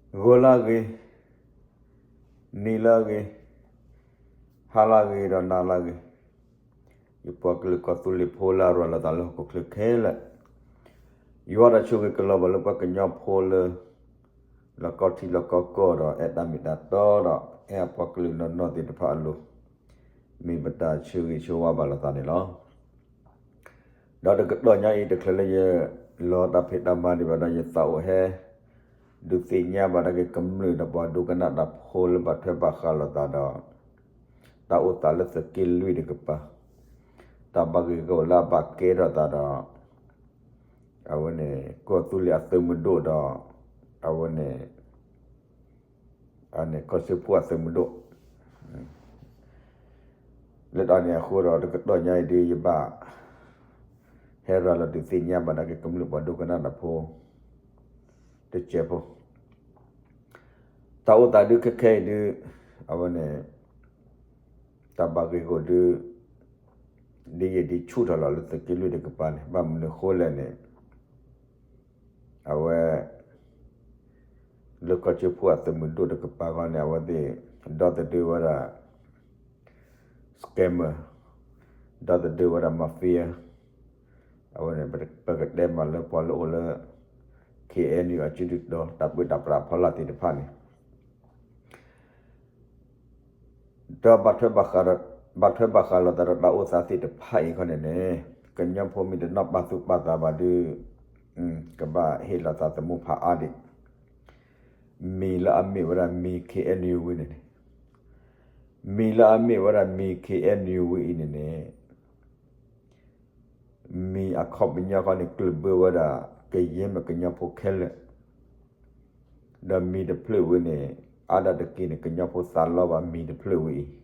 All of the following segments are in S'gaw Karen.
ဂီၤလၢအဂ့ၤ, နံၤလၢအဂ့ၤ, ဟါလၢအဂ့ၤဒီးနၤလၢအဂ့ၤ, ယပှၤကလုာ်ကီၢ်သူလ့ၤဖိလၢအရၤလီၤသးလၢဟီၣ်ခိၣ်ချၢခဲလၢာ်, ယွၤတၢ်ဆိၣ်ဂ့ၤကလီၤဘၣ်လၢပှၤကညီဖိလၢ လီၢ်ကီၢ်ထံလီၢ်ကီၢ်ကီၢ်ဒီး အဲၣ်တၢ်မ့ၢ်တၢ်တီဒီး အဲၣ်အပှၤကလုာ်နီၢ်နီၢ်သ့ၣ်တဖၣ်အလိၤ, မ့ၢ်ပတၢ်ဆိၣ်ဂ့ၤဆိၣ်ဝါဘၣ်လိာ်သးန့ၣ်လီၤ. ဒီးတကတီၢ်ညါအံၤ တချုးလၢယလီၤတၢ်ဖံးတၢ်မၤဒံးဘၣ်ဒီး ယသးအိၣ်ဟဲ ဒုးသ့ၣ်ညါဘၣ်တၢ်က့ၤကမျၢၢ်ဒီးပှၤဒိကနၣ်တၢ်ဖိလၢဘၣ်ထွဲဘၣ်ဃးလိာ်သးဒီး တၢ်အိၣ်သးလၢသုးက့လွံၢ်တကပၤ, တၢ်ဘၣ်ဂ့ၢ်ဂီၢ်လၢအဘၣ်ကဲထီၣ်သးဒီး အဝဲန့ၣ် ကီၢ်သူလ့ၤအသုးမုၢ်ဒိၣ်ဒီး အဝဲန့ၣ် ကီၢ်စၢဖှိၣ်အသုးမုၢ်ဒိၣ် လၢတၢ်န့ၣ်အဃိဒီး တကတီၢ်ညါအံၤဒ်ယဘၣ် ဟဲရၤလီၤဒုးသ့ၣ်ညါဘၣ်ဒၣ်က့ၤကမျၢၢ်ပှၤဒိကနၣ်တၢ်ဖိ တစဲးဖိ, တၢ်အိၣ်သးဒုးခဲခဲအံၤဒုး အဝဲန့ၣ် တၢ်ဘၣ်ဂ့ၢ်ဂီၢ်ဒုး ဒ်ယဒ်ဆူၣ်ထီၣ်လီၤလၢသုးက့လွံၢ်တကပၤန့ၣ် ဘၣ်မနုၤဃိလဲၣ်န့ၣ် အဝဲ လၢကီၢ်စၢဖှိၣ်အသုးမုၢ်ဒိၣ်တကပၤဃီန့ၣ် အဝဲသ့ၣ် ဒီသဒၢဝဲဒၣ် scammer, ဒီသဒၢဝဲဒၣ် mafia, အဝဲန့ၣ် ပကတဲမးလၢပှၤလၢအိၣ်လၢ ခ့ၣ်အဲၣ်ယူၣ် အစုဒုၣ်ဒီ တၢ်ပၢတၢ်ပြးအဖီလာ်သ့ၣ်တဖၣ်န့ၣ် ဒီးဘၣ်ထွဲဘၣ်ဃးဒီး ဘၣ်ထွဲဘၣ်ဃးလိာ်သးဒီးတၢ်အိၣ်သးသ့ၣ်တဖၣ်အံၤခီန့ၣ်န့ၣ် ကညီဖိမ့ၢ်တနီၣ်ပာ်သူၣ်ပာ်သးဘၣ်ဒီး ကဘၣ်ဟ့ၣ်လီၤသးသမူဖးအါဒံး, မံၤလၢအမ့ၢ်ဝဲဒၣ်မံၤ ခ့ၣ်အဲၣ်ယူၣ် ဝံၤန့ၣ်န့ၣ်, မံၤလၢအမ့ၢ်ဝဲဒၣ်မံၤ ခ့ၣ်အဲၣ်ယူၣ် ဝံၤအံၤန့ၣ်န့ၣ် မံၤအခီပညီခီန့ၣ် ကျၢၢ်ဘၢဝဲဒၣ် ကယဲၢ်မ့ၢ်ကညီဖိခဲလၢာ်, ဒီးမံၤတဖျၢၣ်ဝံၤန့ၣ် အါဒၣ်တက့ၢ်န့ၣ် ကညီဖိသးလီဘၣ်မံၤတဖျၢၣ်ဝံၤအံၤ,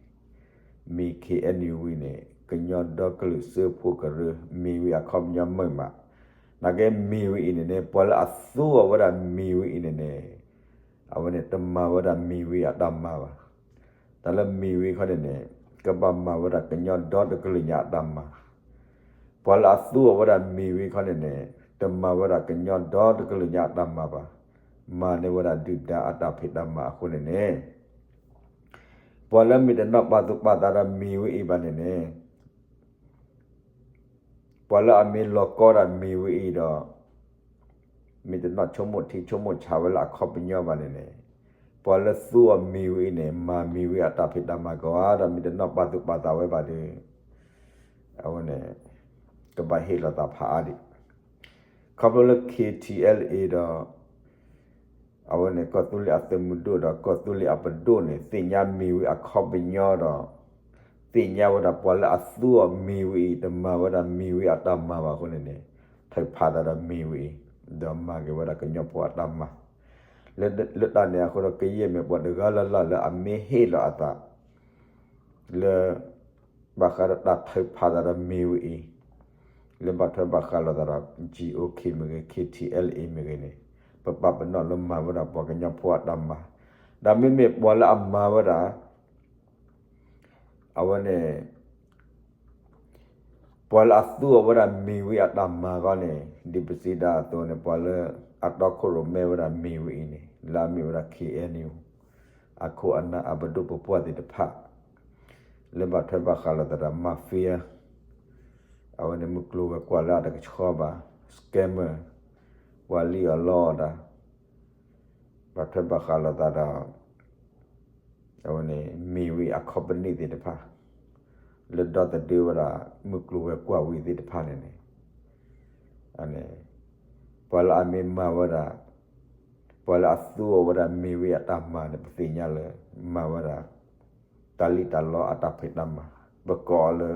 မံၤ ခ့ၣ်အဲၣ်ယူၣ် ဝံၤန့ၣ် ကညီဒီကလုာ်စၢဖှိၣ်ကရၢ မံၤဝံၤအခီပညီမုာ်မး, နာ်က့မံၤဝံၤအံၤန့ၣ်န့ၣ် ပှၤလၢအသူအီၤဝဲဒၣ်မံၤဝံၤအံၤန့ၣ်န့ၣ် အဝဲန့ၣ်တမၤဝဲဒၣ်မံၤဝံၤအတၢ်မၤဘၣ်. တၢ်လၢမံၤဝံၤခီန့ၣ်န့ၣ် ကဘၣ်မၤဝဲဒၣ်ကညီဒီတကလုာ်ညါအတၢ်မၤ, ပှၤလၢအသူအီၤဝဲဒၣ်မံၤဝံၤခီန့ၣ်န့ၣ် တမၤဝဲဒၣ်ကညီဒီတကလုာ်ညါအတၢ်မၤဘၣ်, မၤန့ၢ်ဝဲဒၣ်ဒုၣ်ဒါအတၢ်ဖံးတၢ်မၤအဃိန့ၣ်န့ၣ် ပှၤလၢမ့ၢ်တနီၣ်ပာ်သူၣ်ပာ်သးဒီးမံၤဝံၤအံၤဘၣ်န့ၣ်န့ၣ် ပှၤလၢအမ့ၢ်လီၤကီဒၣ်မံၤဝံၤအံၤဒီး မ့ၢ်တနီၣ်ဆိကမိၣ်ထံဆိကမိၣ်ဆးဝဲလၢအခီပညီဘၣ်န့ၣ်န့ၣ် ပှၤလၢသူအီၤမံၤဝံၤအံၤန့ၣ် မၤမံၤဝံၤအတၢ်ဖံးတၢ်မၤကိးဂၤဒီး မ့ၢ်တနီၣ်ပာ်သူၣ်ပာ်သးဝဲဘၣ်ဒီး အဝဲန့ၣ် ကဘၣ်ဟ့ၣ်လီၤသးဖးအါဒံး ခီဖျိလၢ ခ့ၣ်ထံၣ်အဲလ်အ့ဒီး အဝဲန့ၣ် ကီၢ်သူလ့ၤအသုးမုၢ်ဒိၣ်ဒီး ကီၢ်သူလ့ၤအပဒိၣ်န့ၣ် သ့ၣ်ညါမံၤဝံၤအခီပညီဒီး သ့ၣ်ညါဝဲဒၣ်ပှၤလၢအသူအီၤမံၤဝံၤအံၤ တမၤဝဲဒၣ်မံၤဝံၤအတၢ်မၤဘၣ်အဃိန့ၣ်န့ၣ် ထုးဖးသးဒီးမံၤဝံၤအံၤ ဒီးမၤက့ၤဝဲဒၣ်ကညီဖိအတၢ်မၤ လၢတၢ်န့ၣ်အဃိဒီး ကယဲၢ်မ့ၢ်ပှၤတဂၤလၢ်လၢ်လၢအမ့ၢ်ဟ့ၣ်လီၤအသး လၢ ဘၣ်ဃးဒီးတၢ်ထုးဖးသးဒီးမံၤဝံၤအံၤ လၢဘၣ်ထွဲဘၣ်ဃးလိာ်သးဒီး GOK မ့ၢ်ဂ့ၤ ခ့ၣ်ထံၣ်အဲလ်အ့ မ့ၢ်ဂ့ၤန့ၣ် ပပာ်ပနီၣ်လၢမၤဝဲဒၣ်ပှၤကညီဖိအတၢ်မၤ ဒီးမ့မ့ၢ်ပှၤလၢအမၤဝဲဒၣ် အဝဲန့ၣ် ပှၤလၢအသူအီၤဝဲဒၣ်မံၤဝံၤအတၢ်မၤဂီၢ်န့ၣ် ဒ်ပစံးဒၣ်အသိးန့ၣ် ပှၤလၢအတီခိၣ်ရိၣ်မဲဝဲဒၣ်မံၤဝံၤအံၤန့ၣ် လၢအမ့ၢ်ဝဲဒၣ် ခ့ၣ်အဲၣ်ယူၣ် အခိၣ်အနၢ်အပဒိၣ်ပပှၢ်သ့ၣ်တဖၣ် လၢဘၣ်ထွဲဘၣ်ဃးလိာ်သးဒီး mafia အဝဲန့ၣ်မုၢ်ကျိၤဝဲၤကွာ်လၢအတကဆှီဘၣ် scammer ပှၤလံၣ်အီၣ်လီအီၣ်တၢ် ဘၣ်ထွဲဘၣ်ဃးလိာ်သးဒီး အဝဲန့ၣ် မံၤဝံၤအ company သ့ၣ်တဖၣ် လၢဒီသဒၢဝဲဒၣ် မုၢ်ကျိၤဝဲၤကွာ်ဝံၤသ့ၣ်တဖၣ်န့ၣ်န့ၣ် ပှၤလၢအမ့ၢ်မၤဝဲဒၣ် ပှၤလၢအသူအီၤဝဲဒၣ်မံၤဝံၤအတၢ်မၤန့ၣ် ပသ့ၣ်ညါလၢ မၤဝဲဒၣ် တၢ်လံၣ်တၢ်လီအတၢ်ဖံးတၢ်မၤ ပကိးအီၤလၢ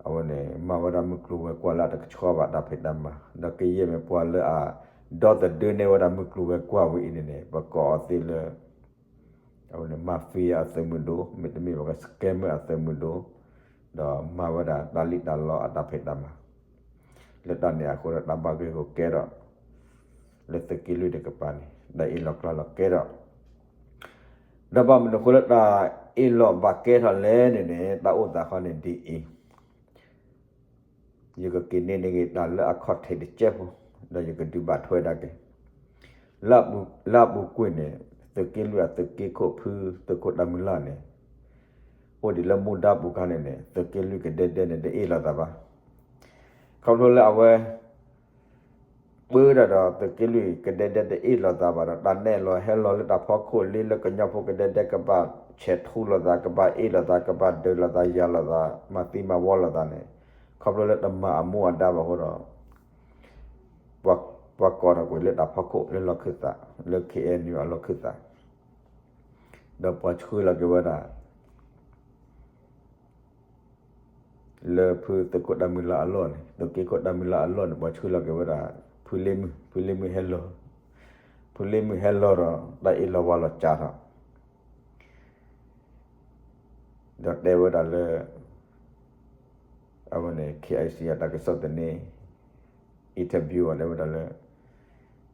အဝဲန့ၣ် မၤဝဲဒၣ်မုၢ်ကျိၤဝဲၤကွာ်လၢအတကဆှီဘၣ်တၢ်ဖံးတၢ်မၤ ဒီးကယဲၢ်မ့ၢ်ပှၤလၢအ ဒီသဒၢန့ၢ်ဝဲဒၣ်မုၢ်ကျိၤဝဲၤကွာ်ဝံၤအံၤန့ၣ်န့ၣ် ပကိးအီၤသ့လၢ အဝဲန့ၣ် mafia အသုးမုၢ်ဒိၣ် မ့တမ့ၢ်ဘၣ်က scammer အသုးမုၢ်ဒိၣ် ဒီးမၤဝဲဒၣ်တၢ်လံၣ်တၢ်လီအတၢ်ဖံးတၢ်မၤ လၢတၢ်န့ၣ်အဃိဒီးတၢ်ဘၣ်ဂ့ၢ်ဂီၢ်ကဲထီၣ် လၢသုးက့လွံၢ်တကပၤန့ၣ် တၢ်အ့ၣ်လိာ်ကျါလိာ်ကဲထီၣ် ဒီးဘၣ်မနုၤအဃိလၢတၢ်အ့ၣ်လိာ်ဘၣ်ကဲထီၣ်လဲၣ်န့ၣ်န့ၣ် တၢ်အိၣ်သးခီန့ၣ်ဒ်အံၤ ယကက့ၤန့ၢ်န့ၢ်ဂ့ၤတၢ်လၢအခီၣ်ထံးတစဲးဖိ ဒီးယကဒုးဘၣ်ထွဲဒၣ်က့ၤ လၢအပူၤကွံာ်န့ၣ် သုးက့လွံၢ်အသုးက့ခိၣ်ဖုသုးခိၣ်တၢ်မုၢ်လၢ်န့ၣ် အိၣ်ဒံးလၢမူဒါပူၤခါန့ၣ်န့ၣ် သုးက့လွံၢ်ကဒဲဒဲန့ၣ် တအ့ၣ်လိာ်သးဘၣ်. ခီဖျိလၢအဝဲ ပၢတၢ်ဒီး သုးက့လွံၢ်ကဒဲဒဲတအ့ၣ်လိာ်သးဘၣ်ဒီး တၢ်နဲၣ်လီၤဟဲလီၤလၢတၢ်ဖီခိၣ်လံလၢကညီဖိကဒဲဒဲကဘၣ်ဆဲးထူလိာ်သး ကဘၣ်အ့ၣ်လိာ်သး ကဘၣ်ဒုးလိာ်သး ယၤလိာ်သး မၤသံမၤဝီလိာ်သးန့ၣ် ခီဖျိလၢတမၤအမူအဒါဘၣ်အဃိဒီး ပှၤကိးထီၣ်ကွံာ်လၢတၢ်ဖီခိၣ်လၢလီၢ်ခၢၣ်သး လၢ ခ့ၣ်အဲၣ်ယူၣ် အလီၢ်ခၢၣ်သး ဒီးပှၤဆှၢလီၤက့ၤဝဲဒၣ် လၢဖုသုးခိၣ်တၢ်မုၢ်လၢ်အလီၢ်န့ၣ် သုးက့ခိၣ်တၢ်မုၢ်လၢ်အလီၢ်န့ၣ် ပှၤဆှၢလီၤက့ၤဝဲဒၣ် ဖုလ့မုၢ် ဖုလ့မုၢ်ဟဲလီၤ ဖုလ့မုၢ်ဟဲလီၤဒီး တၢ်အ့ၣ်လိာ်ဝါလိာ်ကးထီၣ် ဒီးတဲဝဲဒၣ်လၢ အဝဲန့ၣ် ခ့ၣ်အဲၣ်ယူၣ် အတၢ်ကစီၣ်သန့ interview အီၤ တဲဝဲဒၣ်လၢ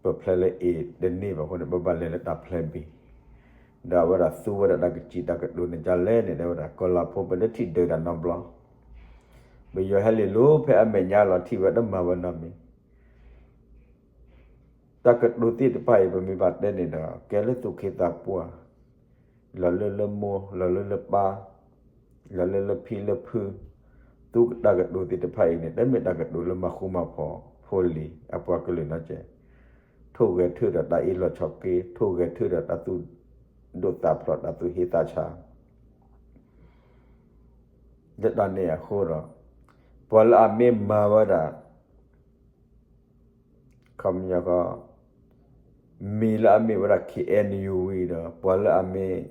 ပဖျဲလၢ A တန့ၢ်ဘၣ်အဃိန့ၣ် ပဘၣ်လဲၤလၢတၢ်ဖျဲ B ဒီးအဝဲဒၣ်သူဝဲဒၣ်တၢ်ကစံးတၢ်ကတိၤန့ၣ်ဒ်လဲၣ်န့ၣ် တဲဝဲဒၣ် ကီၤလၤဖိပတထံၣ်ဒုးတၢ်နီတဘျီ ပယီၤဟဲလ့ၣ်လိၤဖဲအမဲာ်ညါလီၤထံၣ်ဝဲတမၤဝဲနီတမံၤ တၢ်ကတိၤသ့ၣ်တဖၣ်အံၤ ပမ့ၢ်ဘၣ်တဲန့ၣ်ဒီး ကဲလၢသူၣ်က့သးပှၢ် လီၤလၢလၢမိၢ် လီၤလၢလၢပၢ် လီၤလၢလၢဖံလၢဖု သူတၢ်ကတိၤသ့ၣ်တဖၣ်အံၤန့ၣ် တမ့ၢ်တၢ်ကတိၤလၢမၤဃူမၤဖိးဖိလံၤအပှၤကလုာ်နီတစဲး ထိၣ်ဂဲၤထၢၣ်ဒီးတၢ်အ့ၣ်လိာ်ဆိးက့ ထိၣ်ဂဲၤထၢၣ်ဒီးတၢ်သူၣ်ဒိၣ်သးဖျိး တၢ်သူၣ်ဟ့သးဆါ လၢတၢ်န့ၣ်အဃိဒီး ပှၤလၢအမ့ၢ်မၤဝဲဒၣ် ခီပညီဃီ မံၤလၢအမ့ၢ်ဝဲဒၣ် ခ့ၣ်အဲၣ်ယူၣ် ဝံၤဒီး ပှၤလၢအမ့ၢ်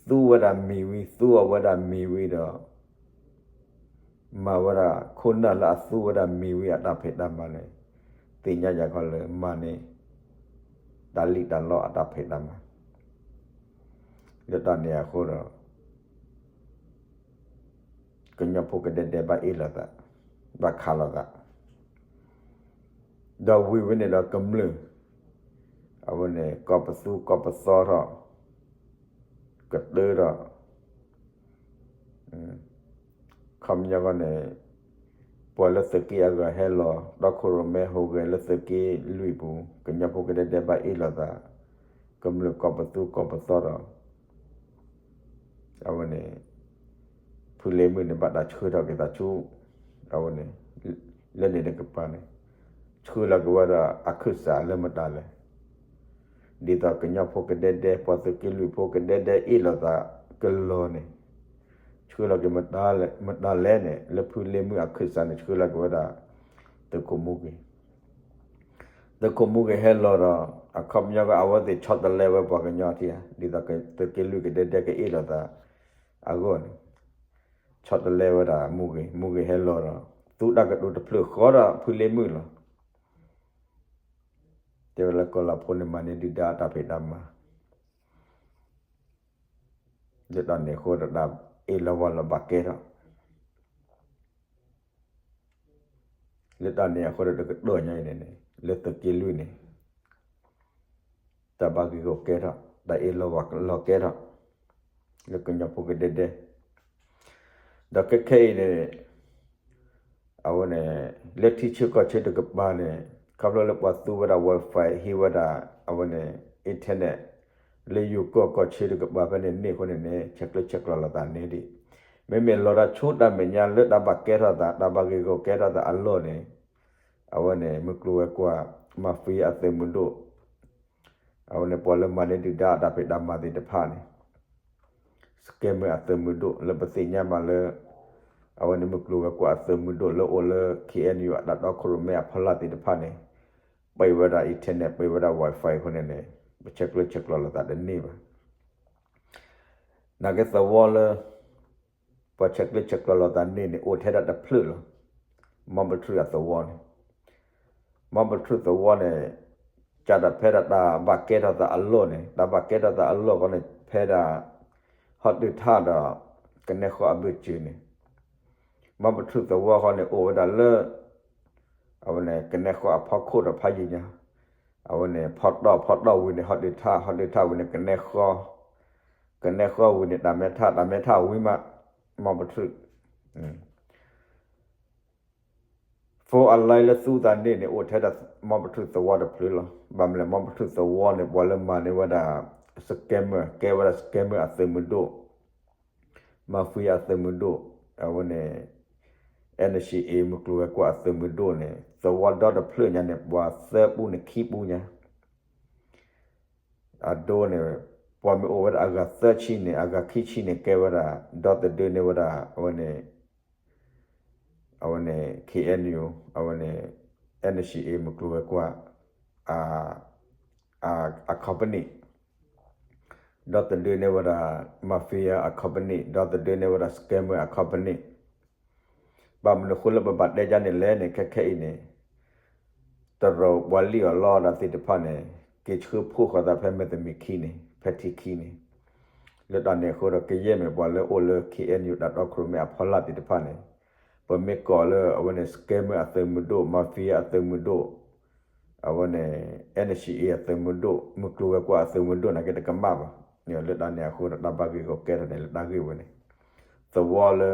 သူဝဲဒၣ်မံၤဝံၤ သူအီၤဝဲဒၣ်မံၤဝံၤဒီး မၤဝဲဒၣ်ခိၣ်နၢ်လၢအသူဝဲဒၣ်မံၤဝံၤအတၢ်ဖံးတၢ်မၤန့ၣ် သ့ၣ်ညါယၤခီလၢမၤန့ၢ် တၢ်လံၣ်တၢ်လီအတၢ်ဖံးတၢ်မၤ လၢတၢ်န့ၣ်အဃိဒီး ကညီဖိကဒဲဒဲဘၣ်အ့ၣ်လိာ်သး ဘၣ်ခးလိာ်သး ဒီးဝံၤဝဲန့ၣ်ဒီးကမျၢၢ် အဝဲန့ၣ် ကိးပသူကိးပသီထီၣ် ကတၢၢ်ထီၣ် ခီပညီဃီန့ၣ် ပှၤလၢသုးက့အဂၤဟဲလီၤ တီခိၣ်ရိၣ်မဲဟူးဂဲၤလၢသုးက့လွံၢ်ပူၤ ကညီဖိကဒဲဒဲဘၣ်အ့ၣ်လိာ်သး ကမျၢၢ်ကိးပသူကိးပသီထီၣ် အဝဲန့ၣ် ဖုလ့မုၢ်န့ၣ် ဘၣ်တၢ်ဆှၢထီၣ်က့ၤသးဆူ အဝဲန့ၣ် လၢန့ၣ်တကပၤန့ၣ် ဆှၢလီၤက့ၤဝဲဒၣ်အခၢၣ်စးလၢမတၤလဲၣ်. ဒ်သိးကညီဖိကဒဲဒဲ ပှၤသုးက့လွံၢ်ဖိကဒဲဒဲအ့ၣ်လိာ်သးကလီၤန့ၣ် ဆှၢလီၤက့ၤမတၤလဲၣ်န့ၣ် လၢဖုလ့မုၢ်အခၢၣ်စးန့ၣ် ဆှၢလီၤက့ၤဝဲဒၣ် သုးခိၣ်မူဂ့ၤ သုးခိၣ်မူဂ့ၤဟဲလီၤဒီး အခီပညီကီး အဝဲသ့ၣ်ဆီတလဲဝဲပှၤကညီထံဧါ ဒ်သိးသုးက့လွံၢ်ကဒဲဒဲကအ့ၣ်လိာ်သးအဂီၢ်န့ၣ် ဆီတလဲဝဲဒၣ်မူဂ့ၤ မူဂ့ၤဟဲလီၤဒီး သူတၢ်ကတိၤတဖျၢၣ်ဃီဒီးဖုလ့မုၢ်လီၤ. တဲဝဲလၢကီၤလၤဖိန့ၣ်မၤန့ၢ်ဒုၣ်ဒါအတၢ်ဖံးတၢ်မၤ လၢတၢ်န့ၣ်အဃိဒီးတၢ်အ့ၣ်လိာ်ဝါလိာ်ဘၣ်ကဲထီၣ် လၢတၢ်န့ၣ်အဃိဒီးတကတီၢ်ညါအံၤန့ၣ်န့ၣ် လၢသုးက့လွံၢ်န့ၣ် တၢ်ဘၣ်ဂ့ၢ်ဂီၢ်ကဲထီၣ် တၢ်အ့ၣ်လိာ်ဝါလိာ်ကဲထီၣ် လၢကညီဖိကဒဲဒဲ ဒီးခဲခဲအံၤန့ၣ် အဝဲန့ၣ် လၢထံဆၢကီၢ်ဆၢတကပၤန့ၣ် ခီဖျိလၢပှၤသူဝဲဒၣ် Wi-Fi ဟံးဝဲဒၣ် အဝဲန့ၣ် internet လၢယိၤကီၢ်ကီၢ်ဆၢတကပၤဖဲန့ၣ်န့ၢ်အဃိန့ၣ်န့ၣ် ဆဲးကျၢဆဲးကျိးလိာ်သးန့ၣ်ဒံး မ့မ့ၢ်လီၤတၢ်ဆူတၢ်မဲာ်ညါလၢတၢ်ဘၣ်ကဲထီၣ်သး တၢ်ဘၣ်ဂ့ၢ်ဂီၢ်ကဲထီၣ်သးအလီၢ်န့ၣ် အဝဲန့ၣ် မုၢ်ကျိၤဝဲၤကွာ် mafia အသုးမုၢ်ဒိၣ် အဝဲန့ၣ် ပှၤလၢမၤန့ၢ်ဒုၣ်ဒါအတၢ်ဖံးတၢ်မၤသ့ၣ်တဖၣ်န့ၣ် scammer အသုးမုၢ်ဒိၣ်လၢပသ့ၣ်ညါဘၣ်လၢ အဝဲန့ၣ် မုၢ်ကျိၤဝဲၤကွာ်အသုးမုၢ်ဒိၣ်လၢအိၣ်လၢ ခ့ၣ်အဲၣ်ယူၣ် အတၢ်တီခိၣ်ရိၣ်မဲအဖီလာ်သ့ၣ်တဖၣ်န့ၣ် ပံးဝဲဒၣ် internet ပံးဝဲဒၣ် Wi-Fi အဃိန့ၣ်န့ၣ် ပဆဲးကျၢဆဲးကျိးလိာ်သးတန့ၢ်ဘၣ်. နာ်က့သဝီလၢ ပှၤဆဲးကျၢဆဲးကျိးလိာ်သးန့ၢ်န့ၣ် အိၣ်ထဲဒၣ်တဖျၢၣ်လီၤ. မီပထြူးအသဝီန့ၣ် မီပထြူးသဝီန့ၣ် ကးတၢ်ဖဲဒၣ်တၢ်ဘၣ်ကဲထီၣ်သးအလီၢ်န့ၣ် တၢ်ဘၣ်ကဲထီၣ်သးအလီၢ်ဃီန့ၣ် ဖဲဒၣ် ဟီၣ်တၢၢ်ထၣ်ဒီး ကနဲဃီအဘၢၣ်စၢၤန့ၣ် မီပထြူးသဝီဃီန့ၣ် အိၣ်ဝဲဒၣ်လၢ အဝဲန့ၣ် ကနဲဃီအဖီခိၣ်ဒီးဖးယံာ်ညါ အဝဲန့ၣ် ဖီတီၢ် ဖီတီၢ်ဝံၤန့ၣ် ဟီၣ်တၢၢ်ထၣ် ဟီၣ်တၢၢ်ထၣ်ဝံၤန့ၣ် ကနဲဃီ ကနဲဃီဝံၤန့ၣ် တၢ်မဲထၣ် တၢ်မဲထၣ်ဝံၤမး မီပထြူး first Four Alliance လၢသူသးန့ၣ်န့ၣ် အိၣ်ထဲဒၣ် မီပထူၣ်သဝီတဖျၢၣ်လီၤ. ဘၣ်မလဲၣ် မီပထူၣ်သဝီန့ၣ် ပှၤလၢမၤန့ၢ်ဝဲဒၣ် scammer ကဲဝဲဒၣ် scammer အသုးမုၢ်ဒိၣ်, mafia အသုးမုၢ်ဒိၣ်, အဝဲန့ၣ် NCA မုၢ်ကျိၤဝဲၤကွာ်အသုးမုၢ်ဒိၣ်န့ၣ် သဝီဒီတဖျၢၣ်ညါန့ၣ် ပှၤသၢပူန့ၣ်ခံပူညါ အဒိန့ၣ် ပှၤမ့ၢ်အိၣ်ဝဲဒၣ်အဂၤသၢဆံန့ၣ် အဂၤခံဆံန့ၣ် ကဲဝဲဒၣ် ဒီသဒၢန့ၢ်ဝဲဒၣ် အဝဲန့ၣ် အဝဲန့ၣ် KNU အဝဲန့ၣ် NCA မုၢ်ကျိၤဝဲၤကွာ် အ အ အ company, ဒီသဒၢန့ၢ်ဝဲဒၣ် mafia အ company, ဒီသဒၢန့ၢ်ဝဲဒၣ် scammer အ company. ဘၣ်မနုၤအဃိလၢပဘၣ်တဲဒ်န့ၣ်လဲၣ်န့ၣ် ခဲခဲအံၤန့ၣ် တရူးပှၤလံၣ်အီၣ်လီအီၣ်တၢ်သ့ၣ်တဖၣ်န့ၣ် က့ၤဆှၢဖှိၣ်ဃီၤသးဖဲမဲာ်တမံၤခံန့ၣ် ဖဲထံခံန့ၣ်, လၢတၢ်န့ၣ်အဃိဒီး ကယဲၢ်မ့ၢ်ပှၤလၢအိၣ်လၢ KNU တၢ်တီခိၣ်ရိၣ်မဲအဖီလာ်သ့ၣ်တဖၣ်န့ၣ် ပမ့ၢ်ကိးလၢအဝဲန့ၣ် scammer အသုးမုၢ်ဒိၣ်, mafia အသုးမုၢ်ဒိၣ်, အဝဲန့ၣ် NCA အသုးမုၢ်ဒိၣ်, မုၢ်ကျိၤဝဲၤကွာ်အသုးမုၢ်ဒိၣ်နာ်က့တကမၣ်ဘၣ်. လၢတၢ်န့ၣ်အဃိဒီး တၢ်ဘၣ်ဂ့ၢ်ကီကဲထီၣ်န့ၣ်လၢတၢ်ဂ့ၢ်ဝဲန့ၣ် သဝီလၢ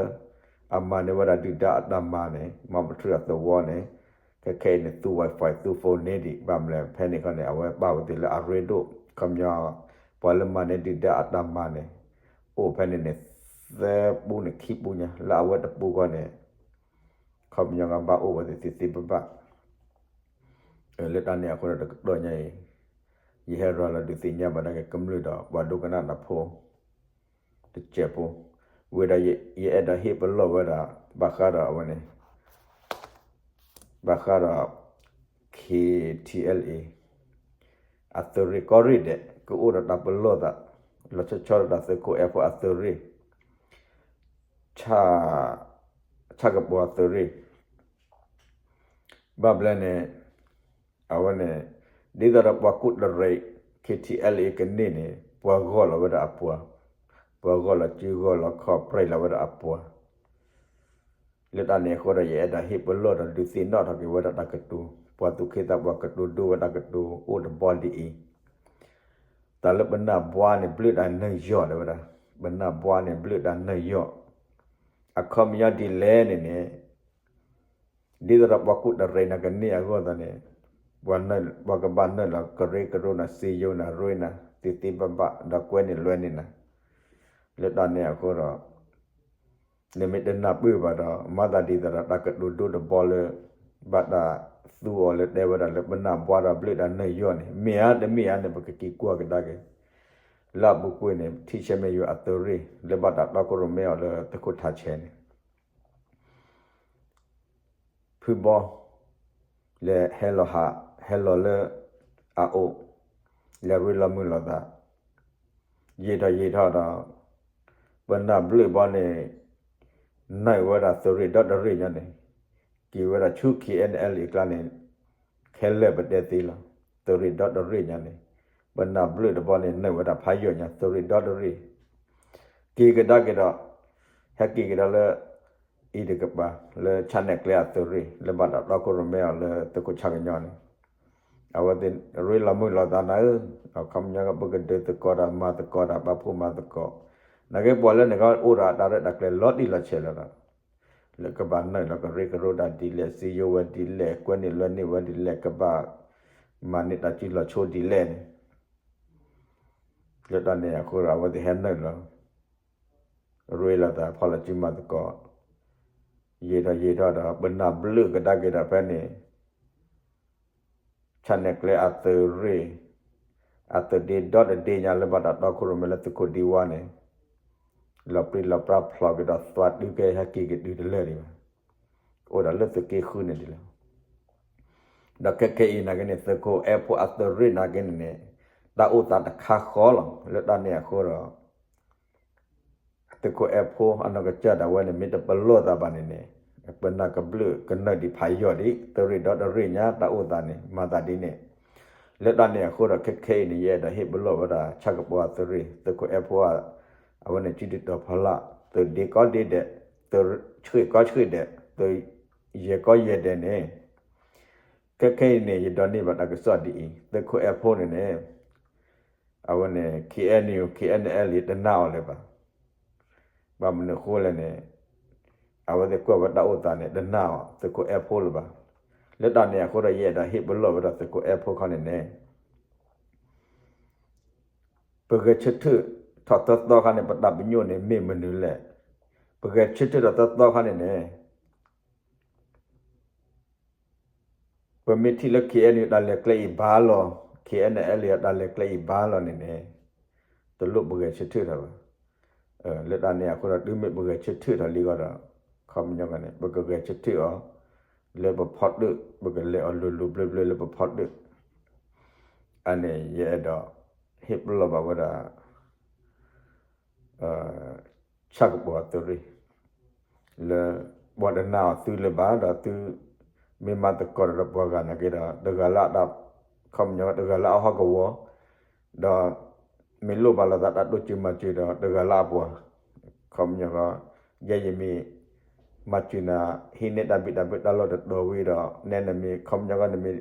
အမၤန့ၢ်ဝဲဒၣ်ဒုၣ်ဒါအတၢ်မၤန့ၣ် မီပထူၣ်အသဝီန့ၣ် ခဲခဲအံၤန့ၣ် သူ Wi-Fi သူ phone န့ၣ်ဒံး ဘၣ်မလဲၣ် ဖဲန့ၣ်ခီန့ၣ် အဝဲပာ်ဝဲသ့ၣ်လၢအရ့ဒိၣ် ခီပညီ ပှၤလၢမၤန့ၢ်ဒုၣ်ဒါအတၢ်မၤန့ၣ် အိၣ်ဖဲန့ၣ်န့ၣ် သၢပူန့ၣ်ခံပူညါ လၢအဝဲတပူဃီန့ၣ် ခီပညီကဘၣ်အိၣ်ဝဲသ့ၣ်သ့သ့ဘၣ်ဘၣ်. လၢတၢ်န့ၣ်အဃိဒီးတကတီၢ်ညါအံၤ ယဟဲရၤလီၤဒုးသ့ၣ်ညါဘၣ်ဒၣ်က့ၤကမျၢၢ်ဒီးပှၤဒိကနၣ်တၢ်ဖိ တစဲးဖိ, ဝံၤဒီးယအဲၣ်ဒိးဟ့ၣ်ပလီၢ်ဝဲဒၣ် ဘၣ်ဃးဒီးအဝဲန့ၣ် ဘၣ်ဃးဒီး KTLA အသုးရ့ၣ်ကီၢ်ရ့ၣ်ဒဲး ကအိၣ်ဒီးတၢ်ပလီၢ်သး လီၤဆီဆီဒီးတၢ်သုးခိၣ်အဲၣ်ဖိအသုးရ့ၣ် ဆၣ်ကပီၤအသုးရ့ၣ် ဘၣ်ဘျဲန့ၣ် အဝဲန့ၣ် ဒ်သိးဒီးပှၤကူၣ်တရံး KTLA ကန့ၢ်န့ၣ် ပှၤဂီၢ်လီၤဝဲဒၣ်အပှၤ, ပှၤဂီၢ်လီၤစုဂီၢ်လီၤခီၣ်ပြဲးလီၤဝဲဒၣ်အပှၤ လၢတၢ်န့ၣ်အဃိဒီး ယအဲၣ်ဒိးဟ့ၣ်ပလီၢ်ဒီးဒုးသ့ၣ်နီၣ်ထီၣ်က့ၤဝဲဒၣ်တၢ်ကတိၤ ပှၤသူၣ်က့သးပှၢ်ကတိၤဒိဝဲတၢ်ကတိၤအိၣ်တဘီဒ်အံၤ, တၢ်လၢပနၢ်ဘှါန့ၣ် ဘျုးတၢ်နၢၤယီၢ်လၢဝဲဒၣ်, ပနၢ်ဘှါန့ၣ် ဘျုးတၢ်နၢၤယီၢ်, အခီပညီဒ်လဲၣ်န့ၣ်န့ၣ် ဒ်သိးဒီးပှၤကူၣ်တရံးနၤကန့ၢ်အဂီၢ်သးန့ၣ် ပှၤကဘၣ်နုာ်လီၤကရၢကရိနၤ စံယိၤနၤ ရ့နၤ သ့သ့ဘၣ်ဘၣ် ဒီးကွဲန့ၢ်လွဲန့ၢ်နၤ, လၢတၢ်န့ၣ်အဃိဒီး နမ့ၢ်တနၢ်ပၢၢ်ဘၣ်ဒီး မၤသးဒ်သိးဒီးတၢ်ကတိၤဒိတဘီလၢ ဘၣ်တၢ်သူအီၤလၢတဲဝဲဒၣ်လၢပနၢ်ဘှါဒီးဘျုးတၢ်နၢၤယီၢ်န့ၣ် မ့ၢ်ဧါတမ့ၢ်ဧါန့ၣ် ပကက့ၤကွၢ်ကဒါက့ၤ လၢအပူၤကွံာ်န့ၣ် ထံဆဲမဲာ်ယွၤအသုးရ့ၣ် လၢဘၣ်တၢ်တီခိၣ်ရိၣ်မဲအီၤလၢသုးခိၣ်ထးဆဲးန့ၣ် ဖုဘီ လဲၤဟဲလီၤဟး ဟဲလီၤလၢအအိၣ် လဲၤရ့လီၤမုာ်လိာ်သး ယံာ်ထီၣ်ယံာ်ထီၣ်ဒီး ပနၢ်ဘျုးဘီန့ၣ် နုာ်ဝဲဒၣ်သုးရ့ၣ်ဒီတရ့ၣ်ညါန့ၣ် က့ၤဝဲဒၣ်ဆူ KNLA အကျါန့ၣ် ခဲလၢာ်ပတဲသ့လီၤ. သုးရ့ၣ်ဒီတရ့ၣ်ညါန့ၣ် ပနၢ်ဘျုးတဘီန့ၣ် နုာ်ဝဲဒၣ်ဖးယိာ်ညါ သုးရ့ၣ်ဒီတရ့ၣ် က့ၤကဒါက့ၤဒီး ဟဲက့ၤကဒါလၢ အံၤတကပၤ လၢဆၣ်နဲၣ်ကျဲအသုးရ့ၣ် လၢဘၣ်တၢ်တီခိၣ်ရိၣ်မဲအီၤလၢသုးခိၣ်ဆၣ်ကညီန့ၣ် အဝဲသ့ၣ်ရ့လီၤမုာ်လိာ်သးနၤဧၢ, အခီပညီကပကဒုးသကိးဒီးမၤသကိးဒီးပာ်ဖှိၣ်မၤသကိး, နာ်က့ပှၤလၢန့ၣ်ကအိၣ်ဒီးအတၢ်ရဲၣ်တၢ်ကျဲၤလီၤတံၢ်လီၤဆဲးလီၤဒီး လၢကဘၣ်နုာ်လီၤကရၢကရိတၢ်ဒ်လဲၣ် စံယိၤဝဲဒ်လဲၣ် ကွဲန့ၢ်လွဲန့ၢ်ဝဲဒ်လဲၣ် ကဘၣ်မၤန့ၢ်တၢ်စုလီၤဆိဒ်လဲၣ်န့ၣ် လၢတၢ်န့ၣ်အဃိဒီး အဝဲသ့ၣ်ဟဲနုာ်လီၤ ရ့လိာ်သးဖီၣ်လီၤစုမၤသကိး, ယံာ်ထီၣ်ယံာ်ထီၣ်ဒီး ပနၢ်ဘျုးကဒါက့ၤဒီးဖဲန့ၣ် ဆၣ်နဲၣ်ကျဲအသုးရ့ၣ် အသုးဒ့ဒီတဒ့ညါလၢဘၣ်တၢ်တီခိၣ်ရိၣ်မဲလၢသုးခိၣ်ဒံဝါန့ၣ် လီၤပြံလီၤပြါဖျိးက့ၤဒီးသွးတုၤကဲဟဲက့ၤကတုၤတလၢာ်ဒံးဘၣ်, အိၣ်ဒီးလၢသုးက့ဃုန့ၣ်ဒ်လဲၣ် ဒီးခဲခဲအံၤနာ်က့န့ၣ် သုးခိၣ်အဲၣ်ဖိအသုးရ့ၣ်နာ်က့န့ၣ်န့ၣ် တၢ်အိၣ်သးတခါဃီလီၤ. လၢတၢ်န့ၣ်အဃိဒီး သုးခိၣ်အဲၣ်ဖိအနီၢ်ကစၢ်ဒၣ်ဝဲန့ၣ် မ့ၢ်တပလီၢ်သးဘၣ်န့ၣ်န့ၣ် ပနၢ်ကဘျုးကနုာ်ဒံးဖးယိာ်ဒံး သုးရ့ၣ်ဒီတရ့ၣ်ညါ တၢ်အိၣ်သးန့ၣ် မၤသးဒ်န့ၣ် လၢတၢ်န့ၣ်အဃိဒီး ခဲခဲအံၤန့ၣ် ယအဲၣ်ဒိးဟ့ၣ်ပလီၢ်ဝဲဒၣ် ဆၣ်ကပီၤအသုးရ့ၣ် သုးခိၣ်အဲၣ်ဖိ အဝဲန့ၣ် စုဒုၣ်တီၤဖီလာ် သုးဒ့ကီၢ်ဒ့ဒဲး သုးဆှ့ၣ်ကီၢ်ဆှ့ၣ်ဒဲး သုးယဲၢ်ကီၢ်ယဲၢ်ဒဲးန့ၣ် ခဲခဲအံၤန့ၣ် ယဒိးန့ၢ်ဘၣ်တၢ်ကစီၣ်ဒ်အံၤ သုးခိၣ်အဲၣ်ဖိန့ၣ်န့ၣ် အဝဲန့ၣ် KNU KNLA တနာ်အီၤလၢၤဘၣ်. ဘၣ်မနုၤအဃိလဲၣ်န့ၣ် အဝဲသ့ၣ်ကွၢ်ဝဲတၢ်အိၣ်သးန့ၣ် တနာ်အီၤ သုးခိၣ်အဲၣ်ဖိလၢၤဘၣ်. လၢတၢ်န့ၣ်အဃိဒီး ယအဲၣ်ဒိးဟ့ၣ်ပလီၢ်ဝဲဒၣ်သုးခိၣ်အဲၣ်ဖိခီန့ၣ်န့ၣ် ပဂဲၤဆၢထၢၣ်ထီၣ်သၢသီခါန့ၣ် ပတၢ်ပညိၣ်န့ၣ်မ့ၢ်မနုၤလဲၣ်. ပဂဲၤဆၢထၢၣ်ထီၣ်သၢသီခါန့ၣ်န့ၣ် ပမ့ၢ်ထံၣ်လၢ K N U တၢ်လဲၤကျဲအံၤဘၣ်လီၤ, K N L A တၢ်လဲၤကျဲအံၤဘၣ်လီၤန့ၣ်န့ၣ် တလိၣ်ပဂဲၤဆၢထၢၣ်ထီၣ်ဘၣ်. လၢတၢ်န့ၣ်အဃိဒီး တုၤမ့ၢ်ပဂဲၤဆၢထၢၣ်ထီၣ်လံအဂီၢ်ဒီး ခီပညီန့ၣ် ပကဂဲၤဆၢထၢၣ်အီၤ လၢပဖီတၢၣ်, ပကလဲၤအီၤလိၤလိၤဘျၢဘျၢလၢပဖီတၢၣ်. အန့ၣ် ယအဲၣ်ဒိးဟ့ၣ်ပလီၢ်ဘၣ်ဝဲဒၣ် ဆၣ်ကပီၤအသုးရ့ၣ် လၢပှၤတနာ်အီၤသုလၢၤဘၣ်ဒီး သုမ့ၢ်မၤသကိးဒီးပှၤဂၤနာ်က့ဒီး တဂၤလၢအတၢ် ခီပညီ တဂၤလၢအဟီၣ်ကဝီၤ ဒီးမ့ၢ်လိၣ်ဘၣ်လိာ်သးတၢ်တိစၢၤမၤစၢၤဒီး တဂၤလၢအပှၤ ခီပညီ ယဲယမ့ၢ်မၤစၢၤနၤ ဟံးန့ၢ်တၢ်ဘံၣ်တၢ်ဘၢတၢ်လီၢ်တတီၤဝံၤဒီး နဲနမ့ၢ် ခီပညီ နမ့ၢ်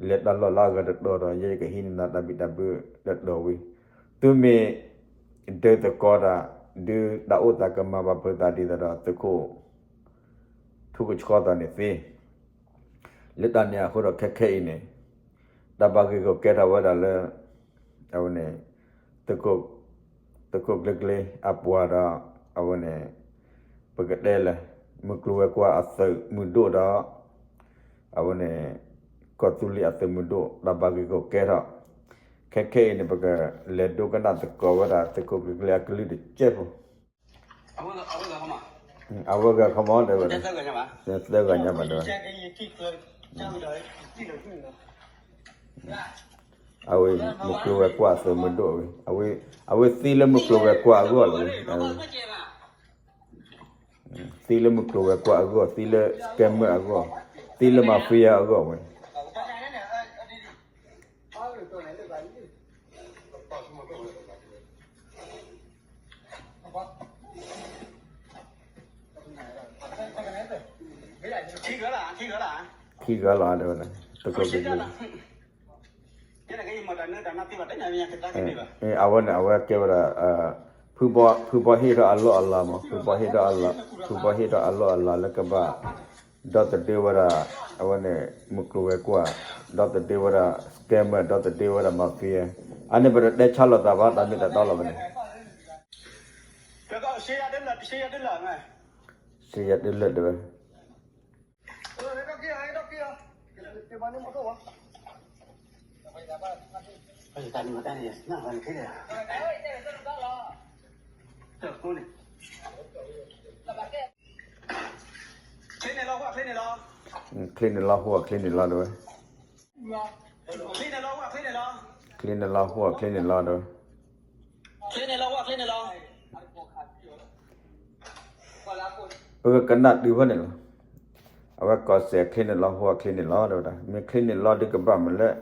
လဲၤတၢ်လီၢ်လၢအဂၤတတီၤဒီး ယဲယကဟံးန့ၢ်နၤတၢ်ဘံၣ်တၢ်ဘၢတတီၤဝံၤ, သုမ့ၢ်ဒုးသကိးတၢ် ဒုးတၢ်အိၣ်သးကမၤဘၣ်ဖုးသးဒ်သိးဒီး သုးခိၣ် ထူကဆှီသးန့ၣ်သ့. လၢတၢ်န့ၣ်အဃိဒီး ခဲခဲအံၤန့ၣ် တၢ်ဘၣ်ဂ့ၢ်ဂီၢ်ကဲထီၣ်ဝဲဒၣ်လၢ အဝဲန့ၣ် သုးခိၣ်ကျ့ကျ့အပှၤဒီး အဝဲန့ၣ် ပကတဲလၢ မုၢ်ကျိၤဝဲၤကွာ်အသုးမုၢ်ဒိၣ်ဒီး အဝဲန့ၣ် ကီၢ်သူလ့ၤအသုးမုၢ်ဒိၣ် တၢ်ဘၣ်ဂ့ၢ်ဂီၢ်ကဲထီၣ်. ခဲခဲအံၤန့ၣ် ပကလဲၤဒိကနၣ်သကိးဝဲဒၣ် သုးခိၣ်ကျ့ကျ့အကလုၢ်တစဲးဖိ. အဝဲဂၤခီမီတဲဝဲဒၣ် သၢဂၤညါဘၣ်တဲဝဲ အဝဲ မုၢ်ကျိၤဝဲၤကွာ်အသုးမုၢ်ဒိၣ်ဝဲ အဝဲသံလၢမုၢ်ကျိၤဝဲၤကွာ်အဂီၢ်လီၤဝဲ သံလၢမုၢ်ကျိၤဝဲၤကွာ်အဂီၢ် သံလၢ scammer အဂီၢ် သံလၢ mafia အဂီၢ်ဝဲ ခံဂၤလီၤတဲဝဲဒၣ် သုးခိၣ်ကျ့ကျ့ အဝဲန့ၣ် အဝဲကဲဝဲဒၣ် ဖုဘီဟ့ၣ်ထီၣ်အလီၢ်အလၤမး ဖုဘီဟ့ၣ်ထီၣ်အလီၢ်အလၤလၢကဘၣ် ဒီသဒၢဝဲဒၣ် အဝဲန့ၣ် မုၢ်ကျိၤဝဲၤကွာ် ဒီသဒၢဝဲဒၣ် scammer ဒီသဒၢဝဲဒၣ် mafia အန့ၣ် ပတတဲဆါလိာ်သးဘၣ် တၢ်မ့ၢ်တၢ်တီလီၤဝဲန့ၣ် စ့ယၤဒၢလၢာ်တဲဝဲ ချ့န့ၣ်လီၤဟူၣ်ချ့န့ၣ်လီၤတဲဝဲ ချ့န့ၣ်လီၤဟူၣ်ချ့န့ၣ်လီၤတဲဝဲ ပကကနၣ်တုၤဖဲန့ၣ်လီၤ. အဝဲကိးစဲးချ့န့ၣ်လီၤဟူၣ်ချ့န့ၣ်လီၤတဲဝဲဒၣ် မ့ၢ်ချ့န့ၣ်လီၤဒုးကဘၣ်မနုၤလဲၣ်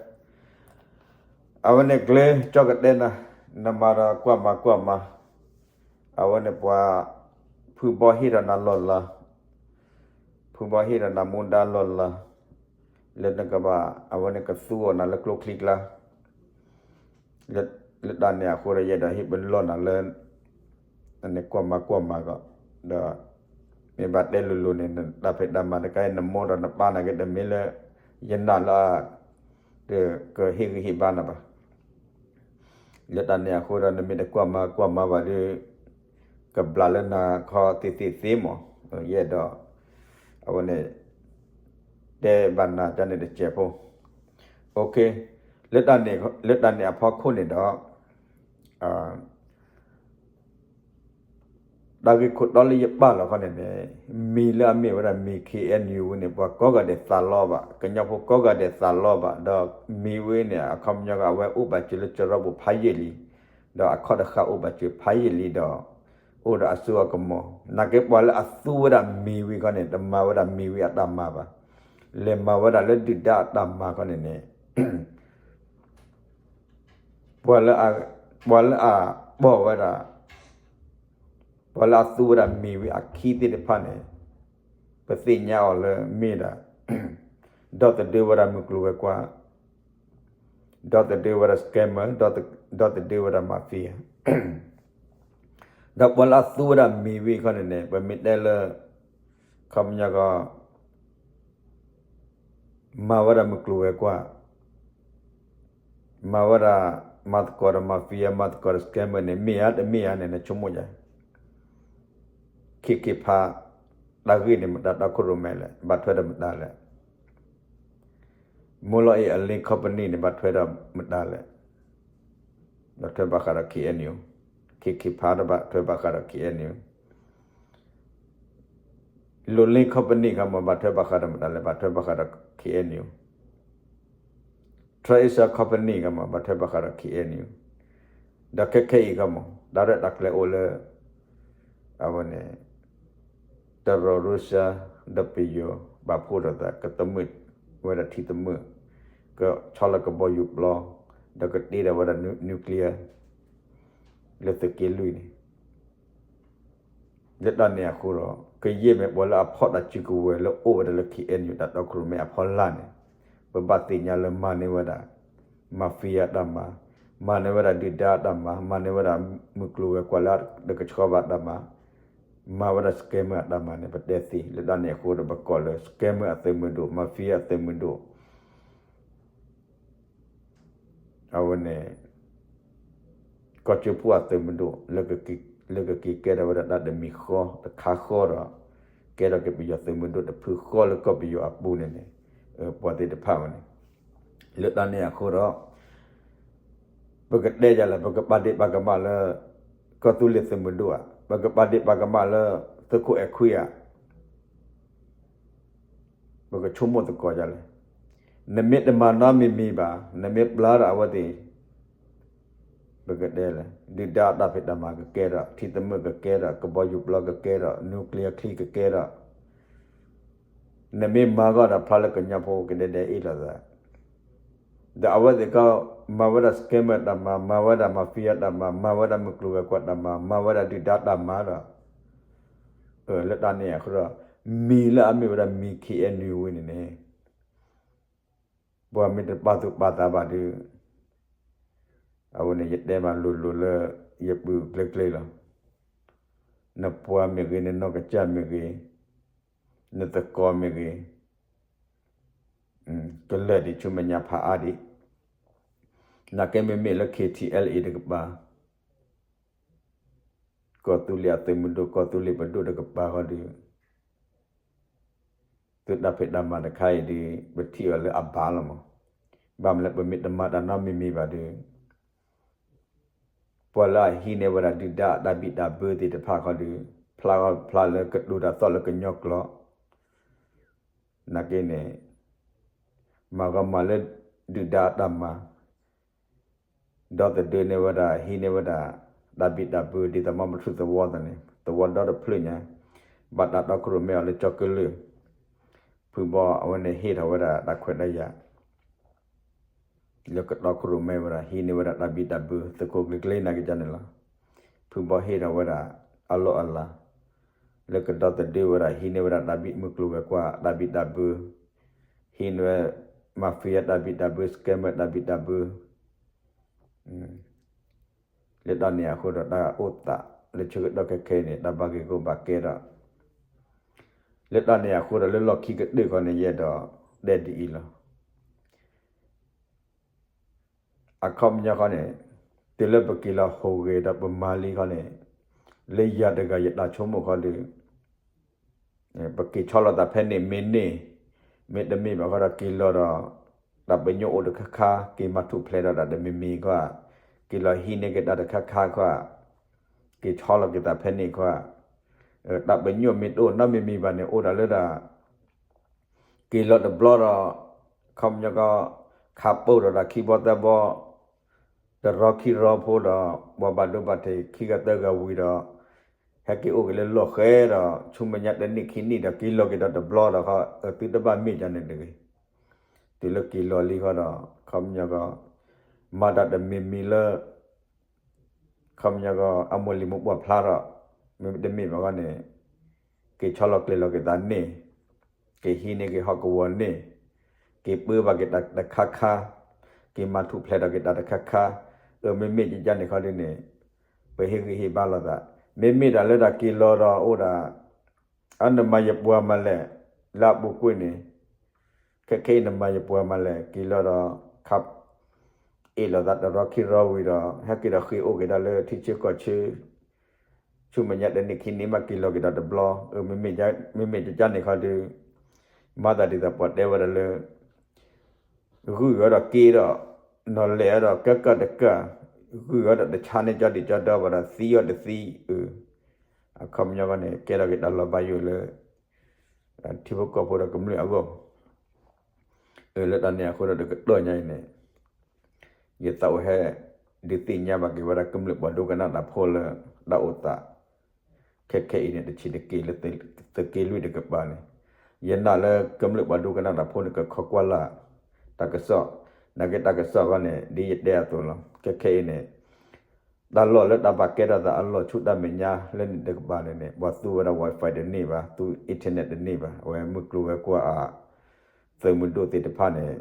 အဝဲန့ၣ်ကျဲကၠီကတဲနၤ နမၤဒီးကွၢ်မၤကွၢ်မၤ အဝဲန့ၣ်ပှၤ ဖုဘီဟ့ၣ်ထီၣ်နၤလီၢ်လၤ ဖုဘီဟ့ၣ်ထီၣ်နၤမူဒါလီၢ်လၤ လၢနကဘၣ် အဝဲန့ၣ်ကသူအီၤနၤလၢကျိချံကျါ လၢတၢ်န့ၣ်အဃိဒီး ယအဲၣ်ဒိးဟ့ၣ်ပလီၢ်နၤလၢ နကွၢ်မၤကွၢ်မၤကီး ဒီး မ့ၢ်ဘၣ်တဲလိၤလိၤန့ၣ် နတၢ်ဖံးတၢ်မၤတခါအံၤ နမိၢ်ဒီးနပၢ်နာ်က့ တမ့ၢ်လၢ ယနာ်လၢ ကဟ့ၣ်ဂံၢ်ဟ့ၣ်ဘါနၤဘၣ် လၢတၢ်န့ၣ်အဃိဒီး နမ့ၢ်တကွၢ်မၤကွၢ်မၤဘၣ်ဒီး ကဘျးလၢနၤခီသ့သ့သ့မး ယအဲၣ်ဒိး အဝဲန့ၣ် တဲဘၣ်နၤကန့ၣ်တစဲးဖိ လၢတၢ်န့ၣ်အဖီခိၣ်န့ၣ်ဒီး တၢ်ဂ့ၢ်ခိၣ်တီလၢယပာ်လီၤခီန့ၣ်န့ၣ် မံၤလၢအမ့ၢ်ဝဲဒၣ်မံၤ K N U ဝဲန့ၣ် ပှၤကိးဂၤဒဲးသးလီဘၣ် ကညီဖိကိးဂၤဒဲးသးလီဘၣ် ဒီးမံၤဝဲန့ၣ် အခီပညီက အဝဲအိၣ်ဘၣ်စၢၤလၢစရီပူၤဖးယံာ်လံ ဒီးအခီၣ်တဃာ်အိၣ်ဘၣ်စၢၤဖးယံာ်လံဒီး အိၣ်ဒီးအစိအကမီၤ နာ်က့ပှၤလၢအသူဝဲဒၣ်မံၤဝံၤခီန့ၣ် တမၤဝဲဒၣ်မံၤဝံၤအတၢ်မၤဘၣ် လဲၤမၤဝဲဒၣ်လၢဒုၣ်ဒါအတၢ်မၤခီန့ၣ်န့ၣ် ပှၤလၢအ ပှၤလၢအပိာ်ဝဲဒၣ် ပှၤလၢအသူဝဲဒၣ်မံၤဝံၤအခံသ့ၣ်တဖၣ်န့ၣ် ပသ့ၣ်ညါအီၤလၢမ့ၢ်ဒၣ် ဒီသဒၢဝဲဒၣ်မုၢ်ကျိၤဝဲၤကွာ် ဒီသဒၢဝဲဒၣ် scammer ဒီသဒၢဝဲဒၣ် mafia ဒီးပှၤလၢအသူဝဲဒၣ်မံၤဝံၤခီန့ၣ်န့ၣ် ပမ့ၢ်တဲလၢ ခီပညီကီး မၤဝဲဒၣ်မုၢ်ကျိၤဝဲၤကွာ်, မၤဝဲဒၣ် မၤသကိးဒီး mafia မၤသကိးဒီး scammer န့ၣ် မ့ၢ်ဧါတမ့ၢ်ဧါန့ၣ် နဆိကမိၣ်ယၤ, ခ့ခ့ဖး တၢ်ဂ့ၢ်န့ၣ် မတၤတီခိၣ်ရိၣ်မဲလဲၣ်, ဘၣ်ထွဲဒီးမတၤလဲၣ်. မိၢ်လီၤအ့ၣ်အလ့ company န့ၣ် ဘၣ်ထွဲဒီးမတၤလဲၣ်, ဘၣ်ထွဲဘၣ်ဃးဒီး K N U, ခ့ခ့ဖးဒီး ဘၣ်ထွဲဘၣ်ဃးဒီး K N U, လိၤလ့ company ခီမး ဘၣ်ထွဲဘၣ်ဃးဒီးမတၤလဲၣ်, ဘၣ်ထွဲဘၣ်ဃးဒီး K N U, Trans Asia company ခီမး ဘၣ်ထွဲဘၣ်ဃးဒီး K N U, ဒီးခဲခဲအံၤခီမး တၢ်ရဲၣ်တၢ်ကျဲၤအိၣ်လၢ အဝဲန့ၣ် တရီးရူၡါ ဒီးပယီၤ ဘၣ်ဖှိၣ်ထီၣ်သး ကသမုာ်ဝဲဒၣ်ထံသမုာ်, ကဆီလီၤကဘီယူၤပျီ, ဒီးကတ့ထီၣ်ဝဲဒၣ် nuclear လၢသုးက့လွံၢ်န့ၣ် လၢတၢ်န့ၣ်အဃိဒီး ကယဲၢ်မ့ၢ်ပှၤလၢအဖီၣ်တၢ်စုကဝဲၤလၢအိၣ်ဝဲဒၣ်လၢ K N U တၢ်တီခိၣ်ရိၣ်မဲအဖီလာ်န့ၣ် ပဘၣ်သ့ၣ်ညါလၢမၤန့ၢ်ဝဲဒၣ် mafia အတၢ်မၤ, မၤန့ၢ်ဝဲဒၣ်ဒုၣ်ဒါအတၢ်မၤ, မၤန့ၢ်ဝဲဒၣ်မုၢ်ကျိၤဝဲၤကွာ်လၢတကဆှီဘၣ်အတၢ်မၤ, မၤဝဲဒၣ် scammer အတၢ်မၤန့ၣ် ပတဲသ့. လၢတၢ်န့ၣ်အဃိဒီး ပကိးလၢ scammer အသုးမုၢ်ဒိၣ်, mafia အသုးမုၢ်ဒိၣ် အဝဲန့ၣ် ကီၢ်ကၠိဖိအသုးမုၢ်ဒိၣ် လၢကက့ၤကဲထီၣ်ဝဲဒၣ်တၢ်တမံၤဃီတခါဃီဒီး ကဲထီၣ်က့ၤပယီၤသုးမုၢ်ဒိၣ်တဖုဃီလၢကီၢ်ပယီၤအပူၤန့ၣ်န့ၣ် ပှၤသ့ၣ်တဖၣ်ဝဲန့ၣ် လၢတၢ်န့ၣ်အဃိဒီး ပကတဲယၤလၢ ပကပာ်ဒ့ၣ်ပာ်ကမၣ်လၢ ကီၢ်သူလ့ၤသုးမုၢ်ဒိၣ်ဧါ, ပကပာ်ဒ့ၣ်ပာ်ကမၣ်လၢ သုးခိၣ်အဲၣ်ခွံဧါ ပကဆိကမိၣ်သကိးယၤလဲၣ်. နမ့ၢ်တမၤနီတမံၤမံၤဘၣ်, နမ့ၢ်ပျၢ်ဒီးအဝဲသ့ၣ်, ပကတဲလဲၣ်, ဒုၣ်ဒါအတၢ်ဖံးတၢ်မၤကကဲထီၣ်, ထံသမုာ်ကကဲထီၣ်, ကဘီယူၤပျီကကဲထီၣ်, nuclear ချံကကဲထီၣ်, နမ့ၢ်မၤဂီၢ်ဒီးဖျါလၢကညီဖိကဒဲဒဲအ့ၣ်လိာ်သး, ဒီးအဝဲသ့ၣ်ကီး မၤဝဲဒၣ် scammer တၢ်မၤ, မၤဝဲဒၣ် mafia တၢ်မၤ, မၤဝဲဒၣ်မုၢ်ကျိၤဝဲၤကွာ်တၢ်မၤ, မၤဝဲဒၣ်ဒုၣ်ဒါတၢ်မၤဒီး လၢတၢ်န့ၣ်အဃိဒီး မံၤလၢအမ့ၢ်ဝဲဒၣ်မံၤ K N U ဝဲန့ၣ်န့ၣ် ပှၤမ့ၢ်တပာ်သူၣ်ပာ်သးဘၣ်ဒီး အဝဲန့ၣ် ယတဲမးလိၤလိၤလၢ ယပုၢ်ကျဲကျဲလီၤ. နပှၤမ့ၢ်ဂ့ၤ, နနီၢ်ကစၢ်မ့ၢ်ဂ့ၤ, နသကိးမ့ၢ်ဂ့ၤ, ကလၢာ်ဒံးဆူမဲာ်ညါဖးအါဒံး, နာ်က့မ့မ့ၢ်လၢ K T L A တကပၤ ကီၢ်သူလ့ၤအသုးမုၢ်ဒိၣ် ကီၢ်သူလ့ၤပဒိၣ်တကပၤဃီဒီး သုတၢ်ဖံးတၢ်မၤတခါအံၤဒီး ပထံၣ်အီၤလၢအဘၣ်လီၤမး. ဘၣ်မနုၤလဲၣ် ပမ့ၢ်တမၤတၢ်နီတမံၤမံၤဘၣ်ဒီး ပှၤလၢအဟံးန့ၢ်ဝဲဒၣ်ဒုၣ်ဒါအတၢ်ဘံၣ်တၢ်ဘၢသ့ၣ်တဖၣ်ဃီဒီး ဖျါဖျါလၢကတိၤတၢ်သီၣ်လၢကညီကျိာ် နာ်က့န့ၣ် မၤဂီၤမၤလၢဒုၣ်ဒါအတၢ်မၤ ဒီသဒၢန့ၢ်ဝဲဒၣ် ဟံးန့ၢ်ဝဲဒၣ် တၢ်ဘံၣ်တၢ်ဘၢ ဒ်သိးမီပထူၣ်သဝီသးန့ၣ် သဝီဒီတဖျၢၣ်ညါ ဘၣ်တၢ်တီခိၣ်ရိၣ်မဲအီၤလၢကၠီကလုၢ် ဖုဘီအဝဲန့ၣ်ဟ့ၣ်ထီၣ်ဝဲဒၣ်တၢ်ခွဲးတၢ်ယာ် လၢကတီခိၣ်ရိၣ်မဲဝဲဒၣ် ဟံးန့ၢ်ဝဲဒၣ်တၢ်ဘံၣ်တၢ်ဘၢ သုးခိၣ်ကျ့ကျ့နာ်က့န့ၣ်လီၤ. ဖုဘီဟ့ၣ်ထီၣ်ဝဲဒၣ် အလီၢ်အလၤ လၢကဒီသဒၢဝဲဒၣ် ဟံးန့ၢ်ဝဲဒၣ်တၢ်ဘံၣ်မုၢ်ကျိၤဝဲၤကွာ် တၢ်ဘံၣ်တၢ်ဘၢ ဟံးန့ၢ်ဝဲ mafia တၢ်ဘံၣ်တၢ်ဘၢ scammer တၢ်ဘံၣ်တၢ်ဘၢ လၢတၢ်န့ၣ်အဃိဒီး တၢ်အိၣ်သးလၢဆၢကတီၢ်ခဲခဲအံၤန့ၣ် တၢ်ဘၣ်ဂ့ၢ်ဂီၢ်ဘၣ်ကဲထီၣ် လၢတၢ်န့ၣ်အဃိဒီး လၢလီၢ်ခံကတၢၢ်ခီန့ၣ် ယအဲၣ်ဒိးတဲဒ်အံၤလီၤ. အခီပညီဃီန့ၣ် တုၤလၢပက့ၤလီၤဟူးဂဲၤဒီးပမၤလံခီန့ၣ် လၢယၤတဂၤယတၢ်ဆိကမိၣ်ခီဒီး ပက့ၤဆီလီၤသးဖဲန့ၣ်မ့ၢ်န့ၢ်, မ့တမ့ၢ်ဘၣ်ဃီဒီးက့ၤလီၤဒီး တၢ်ပညိၣ်အိၣ်တခါခါ က့ၤမၤထူၣ်ဖျဲးဒီးတၢ်တမံၤမံၤခီ, က့ၤလီၤဟံးန့ၢ်က့ၤတၢ်တခါခါခီ, က့ၤဆီလီၤက့ၤသးဖဲန့ၣ်ခီ, တၢ်ပညိၣ်မ့ၢ်တအိၣ်နီတမံၤမံၤဘၣ်န့ၣ် အိၣ်ဒၣ်လၢဒၣ် က့ၤလီၤတဘျီဒီး ခီပညီကီ ခးပိၢ်ဒီးတၢ်ခံဘီသၢဘီ တရီခံရီဖိဒီး ပှၤဘၣ်ဒိဘၣ်ထံးခံဂၤသၢဂၤဝံၤဒီး ဟဲက့ၤအိၣ်က့ၤလၢလီၢ်ဃဲဒီး ဆူမဲာ်ညါတနံၣ်ခံနံၣ်ဒီး က့ၤလီၤက့ၤဒီးတဘျီဒီး သုတဘၣ်မ့ၢ်ဒ်န့ၣ်တဂ့ၤ. တုၤလၢက့ၤလီၤလံဃီဒီး ခီပညီကီ မၤတၢ်တမံၤမံၤလၢ ခီပညီကီ အမိၢ်လံၤမိၢ်ပှၢ်ဖျါထီၣ်, မ့တမ့ၢ်ဘၣ်ဃီန့ၣ် က့ၤဆီလီၤကျဲၤလီၤက့ၤသးန့ၣ်, က့ၤဟံးန့ၢ်က့ၤဟီၣ်ကဝီၤန့ၣ်, က့ၤပၢဘၣ်က့ၤတၢ်တခါခါ, က့ၤမၤထူၣ်ဖျဲးထီၣ်က့ၤတၢ်တခါခါ, အမ့မ့ၢ်ကကန့ၣ်ခီဒ်န့ၣ် ပဟ့ၣ်ဂံၢ်ဟ့ၣ်ဘါလိာ်သး, မ့မ့ၢ်တၢ်လၢတၢ်က့ၤလီၤဒီးအိၣ်ဒၣ် အနမၤယပှၤမၤလဲၣ်, လၢအပူၤကွံာ်န့ၣ် ခဲခဲအံၤနမၤယပှၤမးလဲၣ် က့ၤလီၤဒီး ခး အ့ၣ်လိာ်သးတရီခံရီဝံၤဒီး ဟဲက့ၤဒီးဃ့အိၣ်က့ၤဒၣ်လၢထံဆၢကီၢ်ဆၢ ဆူမဲာ်ညါတနံၣ်ခံနံၣ်မးက့ၤလီၤက့ၤဒီးတဘျီ, မ့မ့ၢ်တကၠၢန့ၣ်ခီဒီး မၤသးဒ်သိးပှၤတဲဝဲဒၣ်လၢ ဂုာ်အီၤဒီးက့ဒီး နီၢ်လဲၢ်အီၤဒီးကဲကၢၣ်တကၢၣ်, ဂုာ်အီၤဒီးတဆါန့ၢ်ကၠီဒံၣ်ကၠီဒီဘၣ်ဒီးသံအီၤတသံ, အခီပညီခီန့ၣ် ကဲထီၣ်က့ၤတၢ်လီၤဘၣ်ယိၣ်လၢ ထံဖိကီၢ်ဖိဒီးကမျၢၢ်အဂီၢ်, လၢတၢ်န့ၣ်အဃိဒီးတကတီၢ်ညါအံၤန့ၣ် ယသးအိၣ်ဟဲ ဒုးသ့ၣ်ညါဘၣ်က့ၤဝဲဒၣ်ကမျၢၢ်ပှၤဒိကနၣ်တၢ်ဖိလၢ တၢ်အိၣ်သး ခဲခဲအံၤန့ၣ် တဆံးတက့ၢ်လၢ သုးက့လွံၢ်တကပၤန့ၣ်, ယနာ်လၢကမျၢၢ်ပှၤဒိကနၣ်တၢ်ဖိန့ၣ် ကခိးကွၢ်လၢ် တၢ်ကစီၣ်, နာ်က့တၢ်ကစီၣ်ခီန့ၣ် ဒ်ယတဲအသိးလီၤ. ခဲခဲအံၤန့ၣ် တၢ်လီၢ်လၢတၢ်ဘၣ်ကဲထီၣ်သးအလီၢ်ဆူတၢ်မဲာ်ညါလၢန့ၣ်တကပၤန့ၣ်န့ၣ် ပှၤသူဝဲဒၣ် Wi-Fi တန့ၢ်ဘၣ်, သူ internet တန့ၢ်ဘၣ်, အဝဲမုၢ်ကျိၤဝဲၤကွာ်အ သုးမုၢ်ဒိၣ်သ့ၣ်တဖၣ်န့ၣ်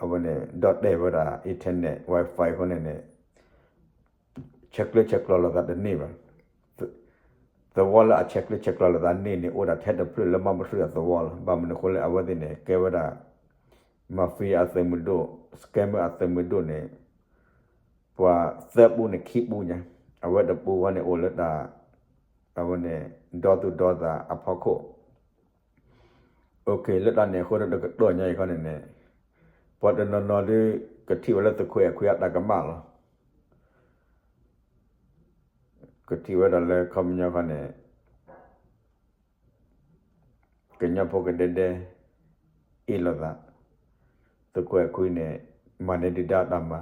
အဝဲန့ၣ် ဒီၣ်တဲာ်ဝဲဒၣ် internet Wi-Fi အဃိန့ၣ်န့ၣ် ဆဲးကျၢဆဲးကျိးလိာ်သးတန့ၢ်ဘၣ်. သဝီလၢအဆဲးကျၢဆဲးကျိးလိာ်သးန့ၢ်န့ၣ် အိၣ်ဒၣ်ထဲတဖျၢၣ်လၢမၤမဆူၣ်အသဝီလီၤ. ဘၣ်မနုၤအဃိလဲၣ် အဝဲသ့ၣ်န့ၣ် ကဲဝဲဒၣ် mafia အသုးမုၢ်ဒိၣ်, scammer အသုးမုၢ်ဒိၣ်န့ၣ် ပှၤသၢပူန့ၣ်ခံပူညါ, အဝဲတပူဃီန့ၣ်အိၣ်လၢတၢ် အဝဲန့ၣ် ဒီသူၣ်ဒီသးအဖီခိၣ် လၢတၢ်န့ၣ်အဃိဒီးတကတီၢ်ညါအံၤခီန့ၣ်န့ၣ် ပှၤတနီၤနီၤဒုး ကထံၣ်ဝဲလၢသုးခိၣ်အဲၣ်ခွံအတၢ်ကမၣ်လီၤ. ကထံၣ်ဝဲဒၣ်လၢခီပညီခီန့ၣ် ကညီဖိကဒဲဒဲ အ့ၣ်လိာ်သး, သုးခိၣ်အဲၣ်ခွံန့ၣ် မၤန့ၢ်ဒုၣ်ဒါတၢ်မၤ,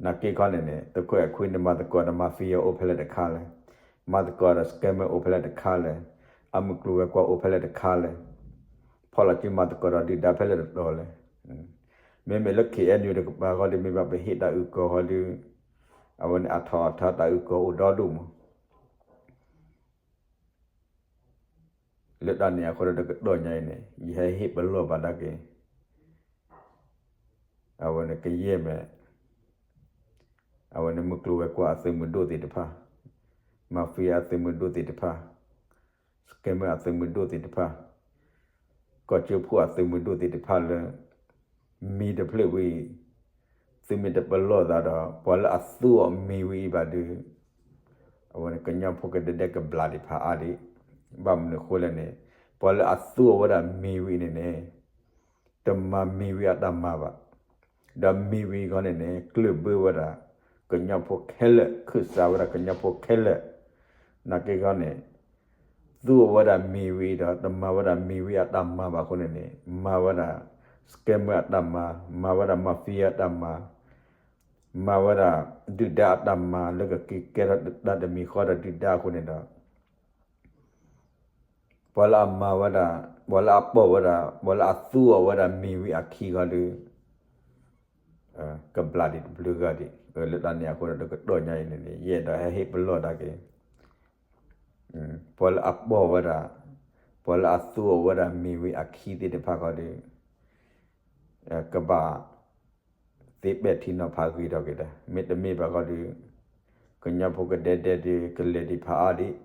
နာ်က့ခီန့ၣ်န့ၣ် သုးခိၣ်အဲၣ်ခွံန့ၣ် မၤသကိးဒီး mafia အိၣ်ဖဲလဲၣ်တခါလဲၣ်, မၤသကိးဒီး scammer အိၣ်ဖဲလဲၣ်တခါလဲၣ်, အမုၢ်ကျိၤဝဲၤကွာ်အိၣ်ဖဲလဲၣ်တခါလဲၣ်, ဖီၣ်လီၤစုမၤသကိးဒီးဒုၣ်ဒါဖဲလဲၣ်တတီၤလဲၣ်. မ့မ့ၢ်လၢ KNU တကပၤဃီဒီး မ့ၢ်ဘၣ်ပဟ့ၣ်တၢ်အုၣ်ကီၤဃီဒီး အဝဲန့ၣ်အထီၣ်အထီတၢ်အုၣ်ကီၤအိၣ်ဒီဒိၣ်မး လၢတၢ်န့ၣ်အဃိဒီးတကတီၢ်ညါအံၤန့ၣ် ယဟဲဟ့ၣ်ပလီၢ်ဘၣ်ဒၣ်က့ၤ အဝဲန့ၣ်ကယဲၢ်မဲာ် အဝဲန့ၣ်မုၢ်ကျိၤဝဲၤကွာ်အသုးမုၢ်ဒိၣ်သ့ၣ်တဖၣ်, mafia အသုးမုၢ်ဒိၣ်သ့ၣ်တဖၣ်, scammer အသုးမုၢ်ဒိၣ်သ့ၣ်တဖၣ်, ကီၢ်ကၠိဖိအသုးမုၢ်ဒိၣ်သ့ၣ်တဖၣ်လၢ မံၤတဖျၢၣ်ဝံၤအံၤ, သုမ့ၢ်တပလီၢ်သးဒီး ပှၤလၢအသူအီၤမံၤဝံၤအံၤဘၣ်ဒီး အဝဲန့ၣ်ကညီဖိကဒဲဒဲကဘျးဒံးဖးအါဒံး, ဘၣ်မနုၤအဃိလဲၣ်န့ၣ် ပှၤလၢအသူအီၤဝဲဒၣ်မံၤဝံၤအံၤန့ၣ်န့ၣ် တမၤမံၤဝံၤအတၢ်မၤဘၣ်. ဒီးမံၤဝံၤအံၤခီန့ၣ်န့ၣ် ကျၢၢ်ဘၢဝဲဒၣ် ကညီဖိခဲလၢာ်, ခၢၣ်စးဝဲဒၣ်ကညီဖိခဲလၢာ်, နာ်က့ခီန့ၣ် သူအီၤဝဲဒၣ်မံၤဝံၤအံၤဒီး တမၤဝဲဒၣ်မံၤဝံၤအတၢ်မၤဘၣ်အဃိန့ၣ်န့ၣ် မၤဝဲဒၣ် scammer အတၢ်မၤ, မၤဝဲဒၣ် mafia အတၢ်မၤ, မၤဝဲဒၣ်ဒုၣ်ဒါအတၢ်မၤလၢကက့ၤကဲထီၣ်တၢ်တမံၤဃီဒီးဒုၣ်ဒါအဃိန့ၣ်ဒီး ပှၤလၢအမၤဝဲဒၣ်, ပှၤလၢအပိာ်ဝဲဒၣ်, ပှၤလၢအသူအီၤဝဲဒၣ်မံၤဝံၤအခံခီဒီး ကဘျးဒံးတဘျုးဂၤဒံး, လၢတၢ်န့ၣ်အဃိဒီးတကတီၢ်ညါအံၤန့ၣ်န့ၣ် ယအဲၣ်ဒိးဟဲဟ့ၣ်ပလီၢ်ဒၣ်က့ၤ ပှၤလၢအပိာ်ဝဲဒၣ်, ပှၤလၢအသူအီၤဝဲဒၣ်မံၤဝံၤအခံသ့ၣ်တဖၣ်ခီဒီး ကဘၣ်သ့ပဲာ်ထံနီၤဖးဂ့ၤထီၣ်က့ၤဒီး မ့တမ့ၢ်ဘၣ်ခီဒီး ကညီဖိကဒဲဒဲဒီး ကလဲၤဒံးဖးအါဒံး,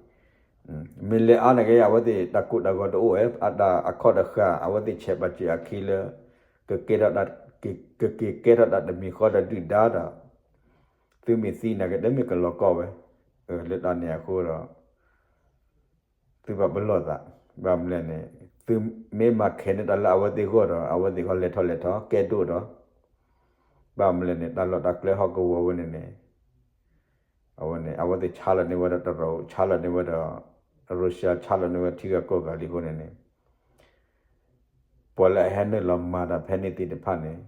မ့ၢ်လဲၤအါန့ၣ်က့ အဝဲသ့ၣ်တၢ်ကိၢ်တၢ်ဂီၤတအိၣ်ဝဲ, အတၢ်အခီၣ်တဃာ် အဝဲသ့ၣ်ဆဲးဘၣ်စၢၤအခံလၢ ကကဲထီၣ်တၢ်, ကက့ၤကဲထီၣ်တၢ်တမံၤဃီဒီးဒုၣ်ဒါဒီး သုမ့ၢ်သံန့ၣ်က့ တမ့ၢ်ကလီၤကီဝဲ, လၢတၢ်န့ၣ်အဃိဒီး သုဘၣ်ပလီၢ်သး, ဘၣ်မနုၤလဲၣ်န့ၣ် သုမ့ၢ်မၤခဲးန့ၢ်တၢ်လၢအဝဲသ့ၣ်ဂီၢ်ဒီး အဝဲသ့ၣ်ဃီလဲၤထီၣ်လဲၤထီ ကဲဒိၣ်ဒီး, ဘၣ်မနုၤလဲၣ်န့ၣ် တၢ်လီၢ်တၢ်ကျဲဟီၣ်ကဝီၤဝဲန့ၣ်န့ၣ် အဝဲန့ၣ် အဝဲသ့ၣ်ဆါလီၤန့ၢ်ဝဲဒီးတရူး, ဆါလီၤန့ၢ်ဝဲဒီး ရၢၡါ, ဆါလီၤန့ၢ်ဝဲထံဂၤကီၢ်ဂၤလံအဃိန့ၣ်န့ၣ် ပှၤလၢအဟဲနုာ်လီၤမၤတၢ်ဖဲန့ၣ်သ့ၣ်တဖၣ်န့ၣ်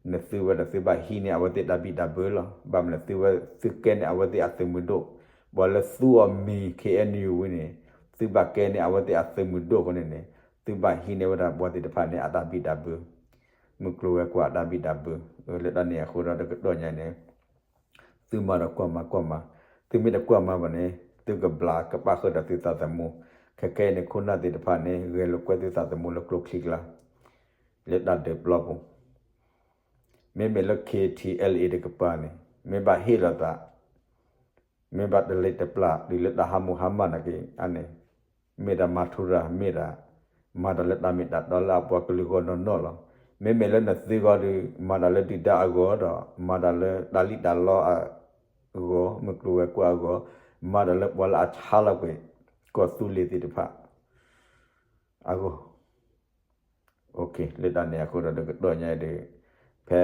နသုဝဲဒီးသုဘၣ်ဟံးန့ၢ်အဝဲသ့ၣ်တၢ်ဘံၣ်တၢ်ဘၢလီၤ. ဘၣ်မနုၤလဲၣ် သုဝဲသုကဲန့ၢ်အဝဲသ့ၣ်အသုးမုၢ်ဒိၣ်, ပှၤလၢသူအီၤမံၤ ခ့ၣ်အဲၣ်ယူၣ် ဝံၤန့ၣ် သုဘၣ်ကဲန့ၢ်အဝဲသ့ၣ်အသုးမုၢ်ဒိၣ်အဃိန့ၣ်န့ၣ် သုဘၣ်ဟံးန့ၢ်ဝဲဒၣ်ပှၤသ့ၣ်တဖၣ်န့ၣ်အတၢ်ဘံၣ်တၢ်ဘၢ, မုၢ်ကျိၤဝဲၤကွာ်အတၢ်ဘံၣ်တၢ်ဘၢ, လၢတၢ်န့ၣ်အဃိဒီးတကတီၢ်ညါန့ၣ် သုမၤဒီးကွၢ်မၤကွၢ်မၤ, သုမ့ၢ်တကွၢ်မၤဘၣ်န့ၣ် သုကဘျးကပာ်ဃုာ်ဒီးသုသးသမူ, ခဲခဲအံၤန့ၣ် ခိၣ်နၢ်သ့ၣ်တဖၣ်န့ၣ် ဂဲၤလိာ်ကွဲသုသးသမူလၢကျိချံကျါ လၢတၢ်ဒုးပျီပူၤ, မ့မ့ၢ်လၢ ခ့ၣ်ထံၣ်အဲလ်အ့ တကပၤန့ၣ် မ့ၢ်ဘၣ်ဟ့ၣ်လိာ်သး, မ့ၢ်ဘၣ်တလ့ၤတပျၢ်ဒ်လၢတၢ်ဟးမူဟါမၢ်နာ်က့ အန့ၣ် မ့ၢ်ဒၣ်မၤထူရၤ မ့ၢ်ဒၣ် မၤတၢ်လၢတၢ်မ့ၢ်တၢ်တီလၢအပှၤကလုာ်ဂီၢ်နီၢ်နီၢ်လီၤ. မ့မ့ၢ်လၢနသုဂီၢ်ဒီး မၤတၢ်လၢဒုၣ်ဒါအဂီၢ်ဒီး မၤတၢ်လၢတၢ်လံၣ်တၢ်လီအဂီၢ်, မုၢ်ကျိၤဝဲၤကွာ်အဂီၢ်, မၤတၢ်လၢပှၤလၢအဆါလီၤကွံာ် ကီၢ်သူလ့ၤသ့ၣ်တဖၣ်အဂီၢ် လၢတၢ်န့ၣ်အဃိဒီး တကတီၢ်ညါအံၤဒီး ဖဲ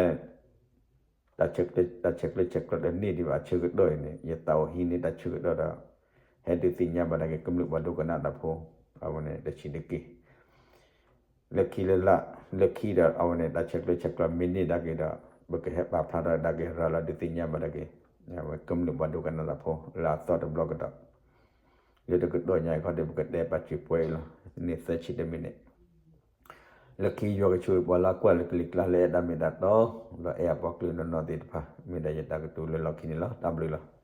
တၢ်ဆဲးကျၢဆဲးကျိးတန့ၢ်ဒံးဘၣ် အဆၢကတီၢ်အံၤန့ၣ် ယသးအိၣ်ဟံးန့ၢ်တၢ်ဆၢကတီၢ်ဒီး ဟဲဒုးသ့ၣ်ညါဘၣ်ဒၣ်က့ၤ ကမျၢၢ်ပှၤဒိကနၣ်တၢ်ဖိ အဝဲန့ၣ်တဆံးတက့ၢ်. လၢခံလၢလၢ လၢခံဒီး အဝဲန့ၣ် တၢ်ဆဲးကျၢဆဲးကျိးမ့ၢ်န့ၢ်ဒၣ်က့ၤဒီး ပကဟဲပာ်ဖျါထီၣ်ဒၣ်က့ၤ ရၤလီၤဒုးသ့ၣ်ညါဘၣ်ဒၣ်က့ၤ အဝဲကမျၢၢ်ပှၤဒိကနၣ်တၢ်ဖိ လၢအသီတဘျီကဒီး လၢတကတီၢ်ညါအံၤခီဒီး ပကတဲပာ်စၢၤပှဲၤအံၤလီၤ. န့ၣ်သၢဆံတမံးနံး လၢခံယွၤကဆိၣ်ဂ့ၤပှၤလၢကွၢ်လၢကလံၤကျါလၢအဲၣ်တၢ်မ့ၢ်တၢ်တီ ဒီးအဲၣ်အပှၤကလုာ်နီၢ်နီၢ်သ့ၣ်တဖၣ် မ့ၢ်ဒၣ်ယတၢ်ကတိၤလၢလီၢ်ခံန့ၣ်လီၤ. တၢ်ဘျုးလီၤ.